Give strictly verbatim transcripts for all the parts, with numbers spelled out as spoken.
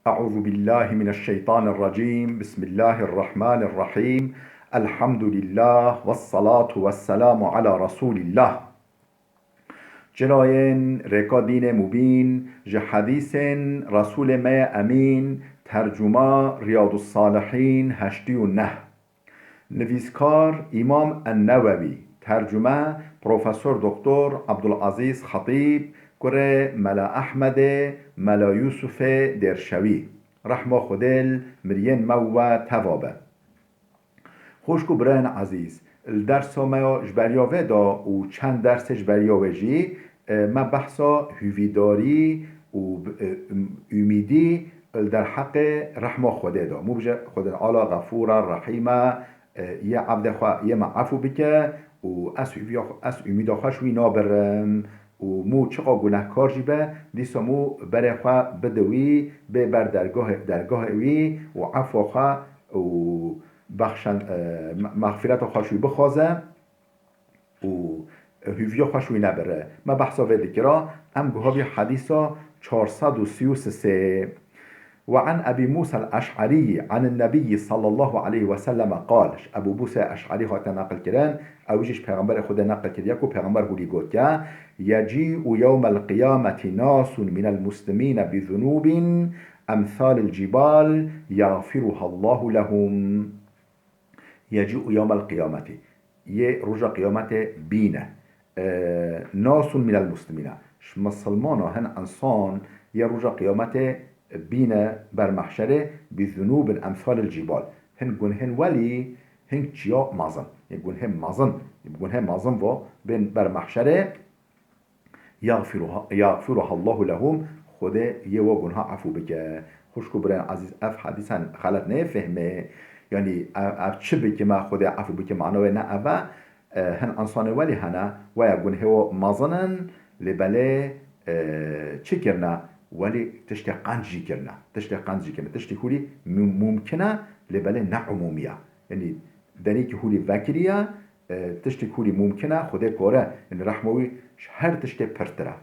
أعوذ بالله من الشيطان الرجيم. بسم الله الرحمن الرحيم. الحمد لله والصلاة والسلام على رسول الله. Çilayên rêka dînê mubîn, ji hedîsên Resûlê me yê Emîn, tercuma Riyadus Salihîn heştî û neh. Nivîskar Îmam En-Newewî, tercume Profesor Doktor Abdulazîz Xetîb, kurê Mela Ehmedê, Mela Yûsufê Dêrşewî. Rehma Xwedê li miriyên me û we teva be. Xwişk û birayên ezîz, li dersa me ya ji beriya vê de û çend dersê ji beriya wê jî, e, me behsa hûvîdarî û, e, ûmîdî li derheqê rehma Xwedê de. Mû bije Xwedê Teala Xefûr e, Rehîm e, e, yê evdê xwe yê me efû bike û ez hûviya xwe, ez ûmîda xwe ji wî nabirim û mû çiqa gunehkar jî be, dîsa mû berê xwe bide wî, bê ber dergahê, dergahê wî û efwa xwe û bexşen, e, me-, mexfireta xwe ji wî bixwaze û hûviya xwe ji wî nebire. Me behsa vê dikira, em guha bî hedîsa çar sed û sî û sê. وعن أبي موسى الأشعري عن النبي صلى الله عليه وسلم قال، ji Ebû Mûsê Eş'erî hate neqil kirin, ew jî ji Pêxemberê Xwedê neqil kiriye ku Pêxember hûrî gotiye: يجيء يوم القيامة ناس من المسلمين بذنوب أمثال الجبال يغفرها الله لهم. يجيء يوم القيامة. Yê roja qiyametê bîne. E, ناس من المسلمين. Ji misilmana hin insan yê roja qiyametê bîne ber mehşerê بذنوب أمثال الجبال. Hin gunhên welî hin çiya mezin. Yê gunhê mezin, gunhê mezin va bên ber mehşerê. يغفرها، يغفرها الله لهم، Xwedê yê wa gunha efû bike. Xwişk û birayên ezîz, ev hedîsan xelet neyê fehmê. Yanî ev, ev çi bike me Xwedê efû bike, mana wê ne ev e. E, hin insanê welî hene, weya gunhê wa mezin in, lê belê, e, çi kirine? Welî tiştê qenc jî kirine. Tiştê qenc jî kirine. Tiştê hûrî mum-, mumkin e, lê belê ne umûmî ye. Yanî derîkî hûrî vekiriye, e, tiştê hûrî mumkin e, Xwedê kore, yanî rehma wî ji her tiştê pirtir e.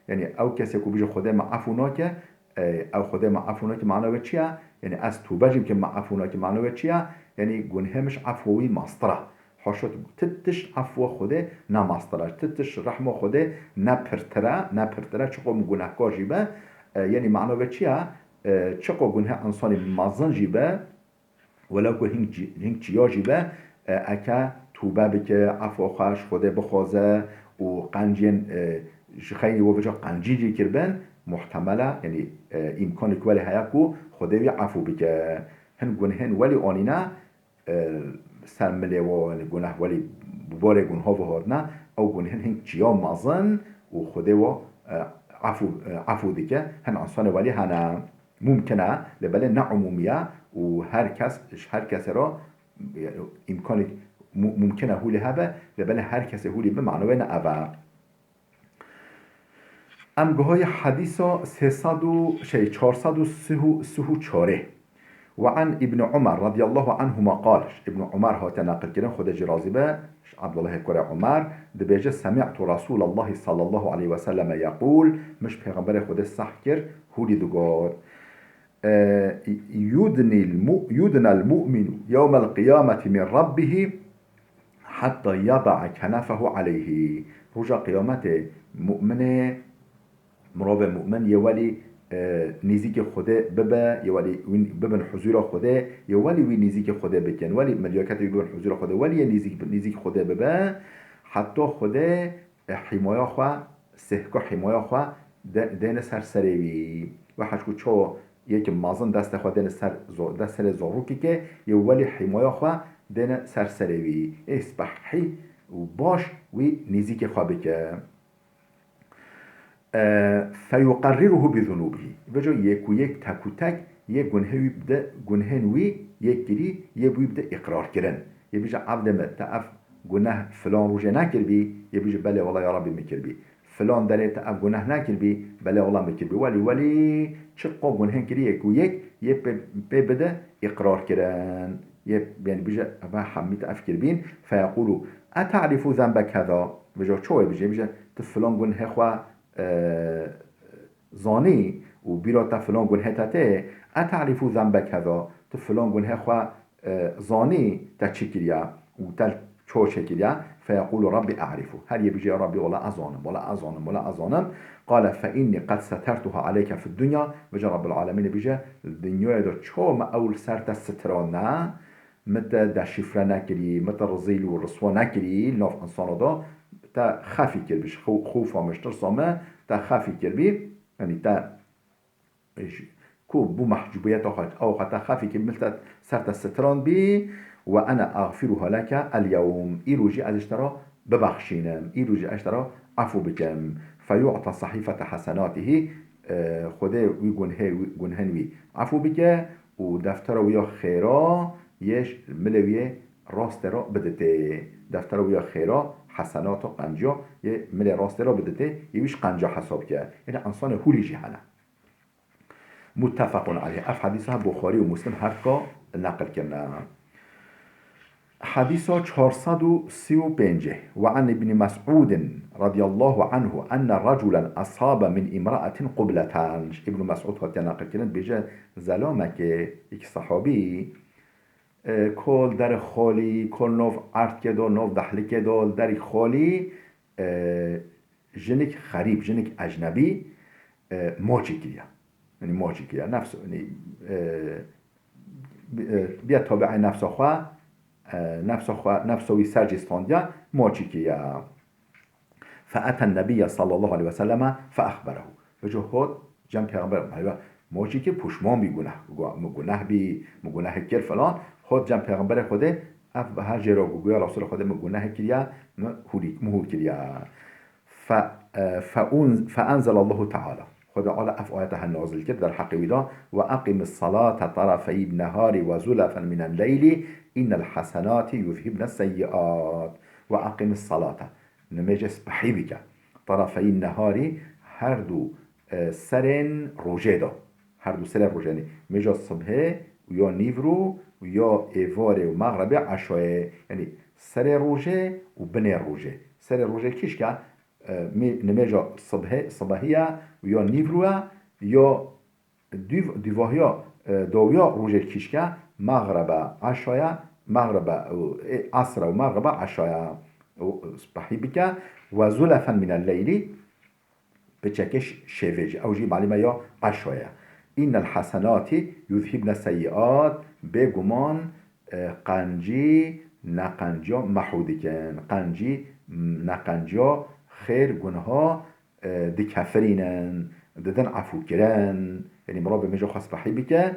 Yanî ew kesê ku bije Xwedê me efû nake, e, ew Xwedê me efû nake, mana wê çi ye? Yanî ez tûbe jî bikim, me efû nake, mana wê çi ye? Yanî gunhê min ji efwa wî mastir e. Haşa tu, ti tişt efwa Xwedê ne mastir e, ti tişt rehma Xwedê ne pirtir e, ne pirtir e, çiqo min gunehkar jî be, e, yanî mana wê çi ye? E, çiqo gunhê insanî mezin jî be, Welew ku hîn çi-, hîn çiya jî be, e, eke tûbe bike, efwa xwe ji Xwedê bixwaze û qencên, e, ji xeynî we vêca qencî jî kiribin, muhtemel e, yanî, e, îmkanek welê heye ku Xwedê wî efû bike. Hin gunhên welî anîne, e, ser milê we, yanî guneh welî bi barê gunha ve hatine, ew gunhên hin çiya mezin û Xwedê we, e, efû, e, efû dike, hin insanê welî hene. Mumkin e, lê belê ne umûmî ye û her kes, ji her kesê re, e, îmkanek mu-, mumkin e hûlê hebe, lê belê her kesê hûlê bi mana wê ne ev e. Em guhayê hedîsa sê sed û, şey, çar sed û sî û çarê. وعن ابن عمر رضي الله عنهما قال، ji Ibn Umar hate neqilkirin, Xwedê jî razî be, ji Abdullahê kurê Umar, dibêje: سمعت رسول الله صلى الله عليه وسلم يقول، min ji Pêxemberê Xwedê seh kir, hûrî digot. E, يدني الم-، يدنى المؤمن يوم القيامة من ربه حتى يضع كنفه عليه. Roja qiyametê mu'minê, mirovê mu'min yê welî, e, nêzîkî Xwedê bibe, yê welî wî bibin huzûra Xwedê, yê welî wî nêzîkî Xwedê bikin, welî melyaketê wî bibin huzûra Xwedê, welî yê nêzîk, nêzîkî Xwedê bibe, heta Xwedê e, hîmaya xwe, sihka hîmaya xwe de-, dêne ser serê wî. Wê hej ku çawa yekî mezin destê xwe dêne ser zo-, dest serê zarokekê, yê welî hîmaya xwe dêne ser serê wî. Ê spehî û baş wî nêzîkê xwe bike. E, فيقرره بذنوبه. Vêca yek û yek, tek û tek, yê gunhê wî bide, gunhên wî yê kirî, yê bi wî bide îqrarkirin. Yê bije, evdê min, te ev guneh filan rojê nekiribî, yê bije, belê wela ya Rabbî min kiribî. Filan derê te ev guneh nekiribî, belê wela min kiribî. Welî, welî, çiqo gunhên kirî yek û yek, yê pê, pê bide îqrar kirin. Yê, yanî bije, eva hemî te ev kiribîn. فيقول: أتعرف ذنب كذا؟ Bije, çawa bije? Bije, tu filan gunhê xwe, e, zanî û bîra te filan gunhê te tê, eta'rifu zenbe keza, tu filan gunhê xwe, e, zanî te çi kiriye û te ço çêkiriye, feyequlu Rabbî e'rifu. Her yê bije, ya Rabbî, wela ez zanim, wela ez zanim, wela ez zanim. Qale fe innî qed setertuha aleyke fid dunya, vêca Rabbil Alemînê bije, li dinyayê de ço me ew li ser te sitirandine, min te deşîfre nekirî, min te rizîl û riswa nekirî, li nav insana de te xefî kiribî, ji xew-, xewfa min, ji tirsa min te xefî kiribî, yanî te ji, ku bû mehcûbiyeta xwe, ew xwe te xefî kiribî, min te ser te sitirandbî, we ene axfiruha leke el yewm, îro jî ez ji te re bibexşînim, îro jî ez ji te re efû bikim. Feyu'ta sehîfete hesenatihî, e, Xwedê wî gunhê, wî, gunhên wî efû bike û deftera wî ya xêra yê ji milê wî yê rastê re biditê. Deftera wî ya xêra, hesenata, qenciya yê milê rastê re biditê, yê wî ji qenca hesab ke. Yanî insanê hûlî jî hene. Muttefequn aleyh. Ev hedîsa Buxarî û Muslim her ka neqil kirine. Hedîsa çar sed û sî û pêncê. Ve an Ibn Mes'udin radiyallahu anhu enne raculen asabe min imra'atin qubleten. Ji Ibn Mes'ud hatiye neqil kirin, dibêje, zelamekê, yek sahabî, e, kol derê xalî, kol nav erdkê de, nav dehlikê de, li derî xalî, e, jinik xerîb, jinik ecnebî, e, maçî kiriye. Yanî maçî kiriye. Nefs, yanî, e, bi-, e, biya tabi'ê nefsa xwe, e, nefsa xwe, nefsa wî ser jî standiye, maçî kiriye. Fe eten nebiyye sallallahu aleyhi ve selleme fe ehberehu. Vêca hot cem pêxember, heyva, maçî kir, puşman bî guneh, gu-, min guneh bî, min guneh kir falan. Hot cem pêxemberê Xwedê, ev her jê re gu-, guya Resulê Xwedê, min guneh kiriye, min hûrî-, min hûr kiriye. Fe, e, fe un-, fe enzelallahu teala. Xwedê Teala ev ayete her nazil kir derheqê wî de, "Ve eqimis salate tarafeyîn nehari ve zulafen minen leyli, innel hasenati yuzhibne seyyiat." "Ve eqimis salate." Nimêjê sibehî bike. Tarafeyîn neharî, her du, e, serên rojê de. Her du serên rojê, yanî mêja sibhê û ya nîvro û ya êvarê û mexrebê eşayê. Yanî serê rojê û binê rojê. Serê rojê kîşke, e, mê-, nimêja sibhê, sibehiye û ya nîvro ye, ya Dûv-, dûvahiya, e, dawiya rojê kîşke, mexrebe, eşaya, mexrebe, û, e, esre û mexrebe, eşaya û spehî bike. Ve zulafen minel leylî, piçekê ş-, şevê jî. Ew jî malûm e ya eşaya. Innel hasenatî yuzhibne seyyiat, bêguman, e, qencî, neqenciya mehû dikin. Qencî, neqenciya xêr, gunha, e, dikefirînin, didin efûkirin. Yanî mirov bê mêja xwe spehî bike,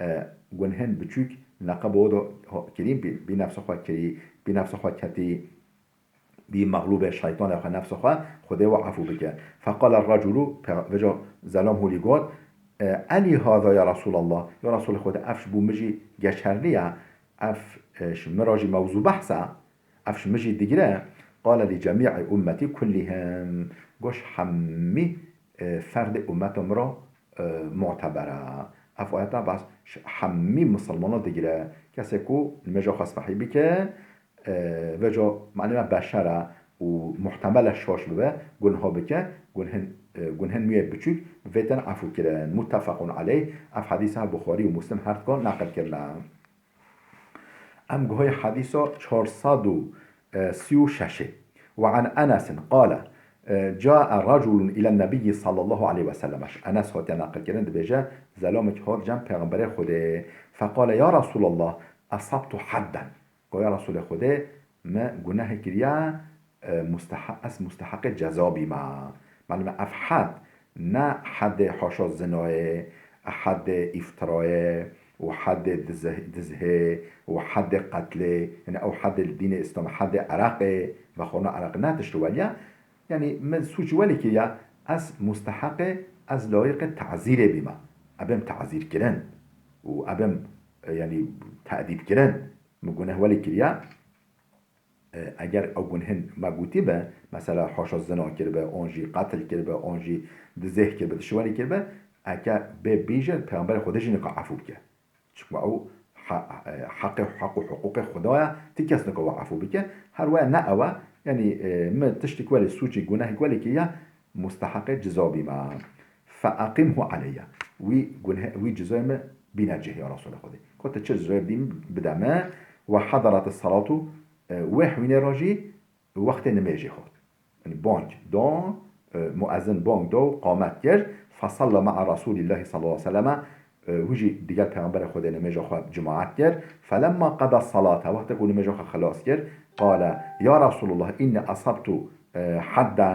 e, gunhên biçûk neqe bo do ho-, kirîn, bî, bî nefsa xwe kirî, bî nefsa xwe ketî, bî mexlûbê şeytanê xwe, nefsa xwe, Xwedê we efû bike. Feqale reculu, pe-, vêca zelam hûlî got, e, elî haza ya Resulallah, ya Resulê Xwedê, ev ji bo min jî geçerli ye, ev, e, ji min re jî mewzû behs e, Ev ji min jî digire, qale li cemî'î ummetî kullihim. Got, hemî, e, ferdê ummeta min re, e, muteber e. Ev ayeta bas ji hemî misilmana digire. Kesê ku nimêja xwe spehî bike, e, vêca malûm e beşer e û muhtemel e şaş bibe, gunha bike, gunhên, e, gunhên wî yê biçûk vêtin efû kirin. Muttefequn aleyh. Ev hedîsa Buxarî û Muslim her dikan neqil kirine. Em guhayê hedîsa çar sed û sî û şeş ê. Ve an Enesin qale, e, cae reculun îlen nebiyyi sallallahu aleyhi ve sellem. Enes hatiye neqil kirin, dibêje, zelamek hat cem Pêxemberê Xwedê. Feqale, ya Resulallah, esabtu hadden. Go, ya Resulê Xwedê, me gunehê kiriye, e, mustehe-, ez musteheqê ceza bîme. Malûm e ev hed ne hedê haşa zinayê, hedê îftirayê û hedê dizih-, dizhê û hedê qetlê, yanî ew hedê li dînê Îslamê, hedê ereqê, vexwarina ereqê, ne tişt welî ye. Yanî min sûcî welî kiriye, ez musteheqê, ez layiqê tezîrê bîme. Ebêm tezîrkirin û ebêm, e, yanî tedîbkirin. Min guneh welî kiriye. E, eger ew gunhên me gotî be, mesela haşa zina kiribe, an jî qetil kiribe, an jî dizêh kiribe, tişt welî kiribe, eke bê bîje, Pêxemberê Xwedê jî nika efû bike. Çimkî ew he-, e, heqê, heq û hiqûqê Xweda ye, ti kes nika we efû bike. Her waya ne ew e, yanî, e, min tiştik welî, sûcî, gunehek welî kiriye, musteheqê ceza bîme. فأقمه علي. Wî gunhe-, wî cizayê min bîne cih ya Resûlê Xwedê. Ko tu çi cizayê bidî bide min. وحضرت الصلاة, e, wê hewînê re jî wextê nimêjê hat. Yanî bang da, e, muezin bang da û qamet kir. فصلى مع رسول الله صلى الله عليه وسلم. E, wî jî digel Pêxemberê Xwedê nimêja xwe cemaet kir. فلما قضى الصلاة, wextê ku nimêja xwe xilas kir, قال: يا رسول الله إني أصبت, e, حدا.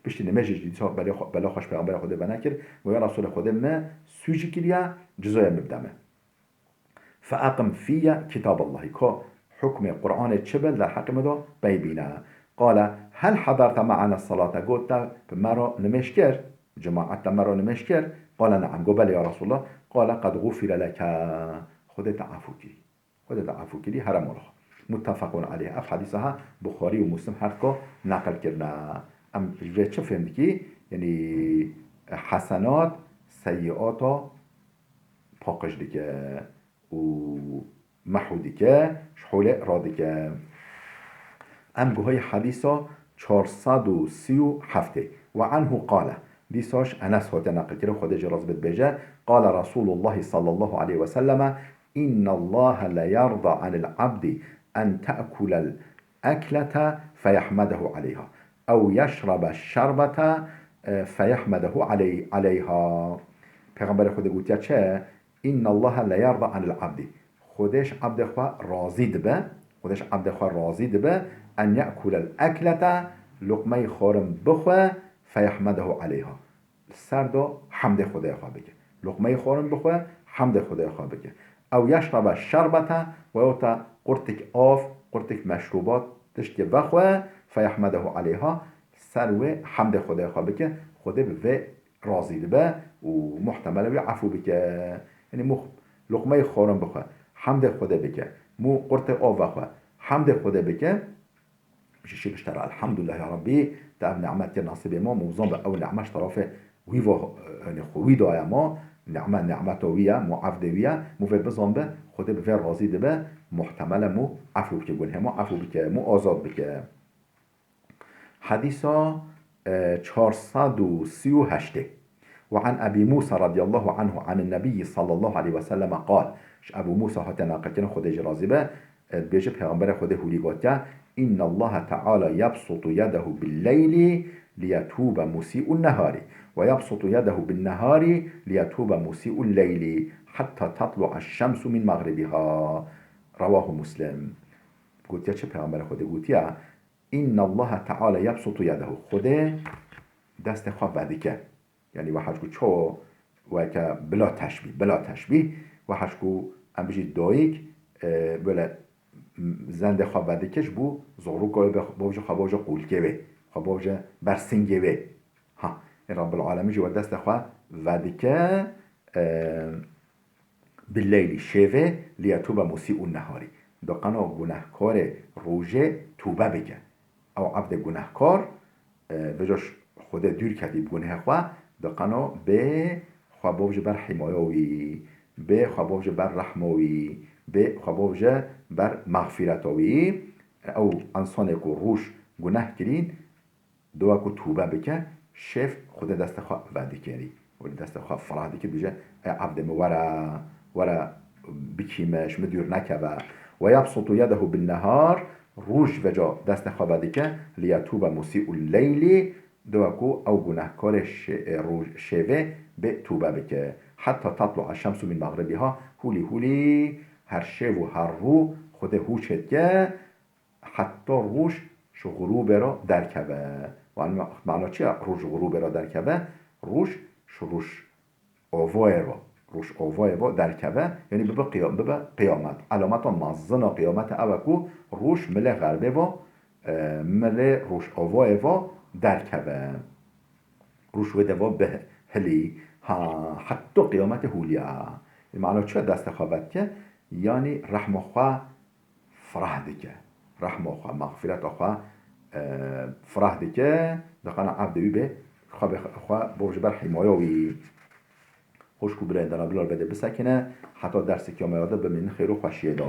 Piştî nimêjê jî dîsa belê xwe, bela xwe ji Pêxemberê Xwedê venekir. Got, ya Resûlê Xwedê, min sûcî kiriye, cizayê min bide min. فأقم في كتاب الله. Ka hukmê Qur'anê çi be, li derheqê me de pey bîne. قال: هل حضرت معنا الصلاة؟ Got, te bi me re nimêj kir? Cemaet te me re nimêj kir? قال: نعم. Got, belê ya Resulallah. قال: قد غفر لك. Xwedê te efû kirî. Xwedê te efû kirî, here mala xwe. متفق عليه. Ev hedîsa ha Buxarî û Muslim her ka neqil kirine. Em ji vê çi fêm dikî? Yanî hesenat seyyiata paqij dike û mehû dike, ji holê radike. Em guhayî hedîsa çar sed û sî û heftê. وعنه قال. Dîsa ji Enes hate neqilkirin, Xwedê jê razî be, dibêje: قال رسول الله صلى الله عليه وسلم: إن الله ليرضى عن العبد أن تأكل الأكلة فيحمده عليها، أو يشرب الشربة، e, فيحمده علي-, عليها. Pêxemberê Xwedê gotiye çi? إن الله ليرضى عن العبد. Xwedê ji ebdê xwe razî dibe. Xwedê ji ebdê xwe razî dibe. أن يأكل الأكلة, luqmeyê xwarin bixwe, فيحمده عليها. Li ser de hemdê Xwedê xwe bike. Luqmeyê xwarin bixwe, hemdê Xwedê xwe bike. أو يشرب الشربة, we ya te qurtik av, qurtik meşrûbat, tiştê vexwe, فيحمده عليها, ser wê hemdê Xwedê xwe bike, Xwedê bi vê razî dibe û muhtemele wî efû bike. Yanî mû luqmeyê xwarin bixwe, hemdê Xwedê bike. Mû qurtê av vexwe, hemdê Xwedê bike. Ji şî biştera, Elhamdulillah ya Rabbî, te ev nimet kir nasîbê ma, mû bizan be ew nimet ji terefê wî ve, yanî xwe wî daye ma, nimet, nimeta wî ye, mû evdê wî ye, mû vê bizan be, Xwedê bi vê razî dibe, muhtemele mû efû bike, gunhê ma efû bike, mû azad bike. Hedîsa, e, çar sed û sî û heştê. وعن أبي موسى رضي الله عنه عن النبي صلى الله عليه وسلم قال. Ji Ebû Mûsa hate neqilkirin, Xwedê jê razî be, e, dibêje, Pêxemberê Xwedê hûrî gotiye: إن الله تعالى يبسط يده بالليل ليتوب مسيء النهار، ويبسط يده بالنهار ليتوب مسيء الليل، حتى تطلع الشمس من مغربها. رواه مسلم. Gotiye çi Pêxemberê Xwedê? Gotiye: إن الله تعالى يبسط يده. Xwedê destê xwe vedike. Yanî we hej ku çawa weke bila teşbîh, bila teşbîh, we hej ku em bijî dayik, e, böyle, m-, zendê xwe vedike ji bo zorûka wê, be-, bavêje xwe bavêje qûlkê wê, xwe bavêje ber singê wê. Ha, ê Rabbil Alemîn jî we destê xwe vedike, e, Billeylî, şevê, liyetûbe musî'ûn neharî. Diqeno gunehkarê rojê tûbe bike. Ew ebdê gunehkar, e, vêca Xwedê dûr ketî bi gunehê xwe, diqeno bê xwe bavêje ber hîmaya wî, bê xwe bavêje ber rehma wî, bê xwe bavêje ber mexfîreta wî. Ew însanê ku roj guneh kirîn, Dowa ku tûbe bike, şêv Xwedê destê xwe vedikirî. Û li destê xwe fireh dike, dibêje, ey evdê min, were, were bikî min, ji min dûr nekeve. Ve yebsutu yedehu bin nehar, roj veca destê xwe vedike, liyetûbe musî'ul leylî, dowa ku ew gunehkarê şê-, roj-, şêvê bê tûbe bike. Heta tatlu'a şemsu min mexribiha, hûlî hûlî her şêv û her rû Xwedê hûçê dike, Heta roj ji xurûbê re derkeve. Wan me-, mana çi ye? Roj ji xurûbê re derkeve. Roj ji roj ovayê re, roj ovayê ve derkeve. Yanî bibe qiya-, bibe qiyamet. Elameta mezin a qiyametê ew e ku roj milê xerbê ve, e, milê roj ovayê ve derkeve. Roj wê de ve bihilî. Ha, heta qiyametê hûliya. Mana çi ye destê xwe vedike? Yanî rehma xwe fireh dike. Rehma xwe, mexfireta xwe, e, fireh dike, diqana evdê wî bê, xwe bê, xwe bo ji ber hîmaya wî. Xwişk û birayên, Dana Bilal Bedê bisekine, heta derseke ya me ya de bimînin xêr û xweşiyê de.